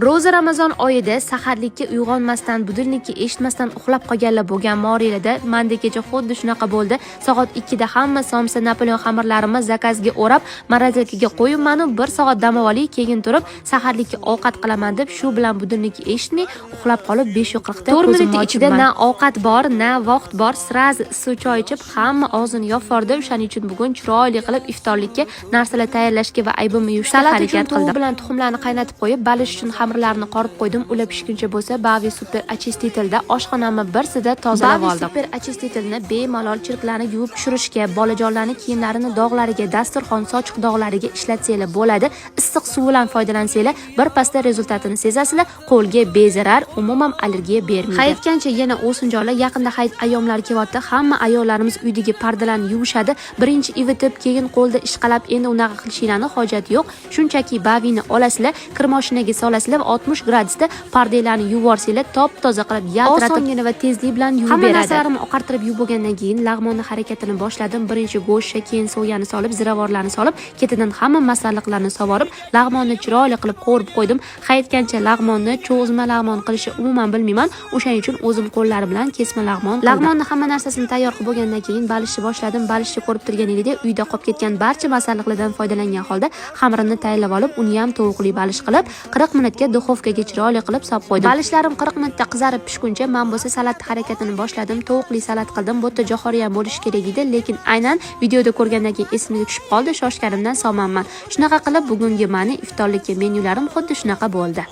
Ro'za Ramazon oyida saharlikka uyg'onmasdan, будильник ka eshitmasdan uxlab qolganlar bo'lgan morilada. Manda kecha xuddi shunaqa bo'ldi. Soat 2 da hamma somsa, Napoleon xamirlarimni заказ ga o'rab, морозилка ga qo'yibmanu, bir soat dam olay, keyin turib saharlikka ovqat qilaman deb, shu bilan будильник ka eshitmay uxlab qolib, 5:40 da 4 minut ichida na ovqat bor, na vaqt bor, сразу issiq choy ichib, hamma og'zini yopvordi. O'shaning uchun bugun chiroyli qilib iftorlikka narsalar tayyorlashga va aybimni yuvishga Salat harakat uchun tovuq qildim. Bilan tuxumlarni qaynatib qo'yib, balish uchun xamirlarni qorib qo'ydim. Ular pishguncha bo'lsa, Bavi Super Очиститель da oshxonamni birsida tozalab Bavi oldim. Super Очиститель ni bemalol chirklarni yuvib tushirishga, bolajonlarni kiyimlarini dog'lariga, dasturxon sochiq dog'lariga ishlatsanglar bo'ladi. Issiq suv bilan foydalansanglar, bir pasda результат ini sezasizlar. Qo'lga bezarar, umuman allergiya bermaydi. Hayitgancha yana o'sinjonlar, yaqinda hayit ayyomlari kelyapti. Hamma ayollarimiz uydagi pardalarni yuvishadi. Birinchi ivitib, keyin qo'lda ishqalab, endi unaqa qilishinglarni hojati yo'q. Shunchaki Bavini olasizlar, kir moshinaga solasizlar va 60 gradusda pardalarni yuvib yuborsanglar, top toza qilib, yaltiratib, osongina va tezlik bilan yuvib Hamma beradi. Narsalarimni oqartirib yuvib bo'lgandan keyin lag'monni harakatini boshladim. Birinchi go'shtni, keyin soyani solib, ziravorlarni solib, ketidan hamma masalliqlarni sovorib, lag'monni chiroyli qilib qovurib qo'ydim. Hayitgancha lag'monni cho'zma lag'mon qilishni umuman bilmayman. O'shaning uchun o'zim qo'llarim bilan kesma lag'mon qildim. Lag'monni hamma narsasini tayyor qilib bo'lgandan keyin balishni boshladim. Balishni ko'rib turganingizdek, uyda qolib ketgan barcha masalliqlardan foydalangan holda xamirini tayyorlab olib, uni ham tovuqli balish qilib, 40 minutga духовка ga chiroyli qilib solib qo'ydim. Balishlarim 40 minutda qizarib pishguncha, men bo'lsa salat harakatini boshladim. Tovuqli salat qildim. Bu yerda jo'xori ham bo'lishi kerak edi, lekin aynan videoda ko'rgandan keyin esimga tushib qoldi, shoshganimdan solmanman. Shunaqa qilib bugungi mani iftorlikka menyularim xuddi shunaqa bo'ldi.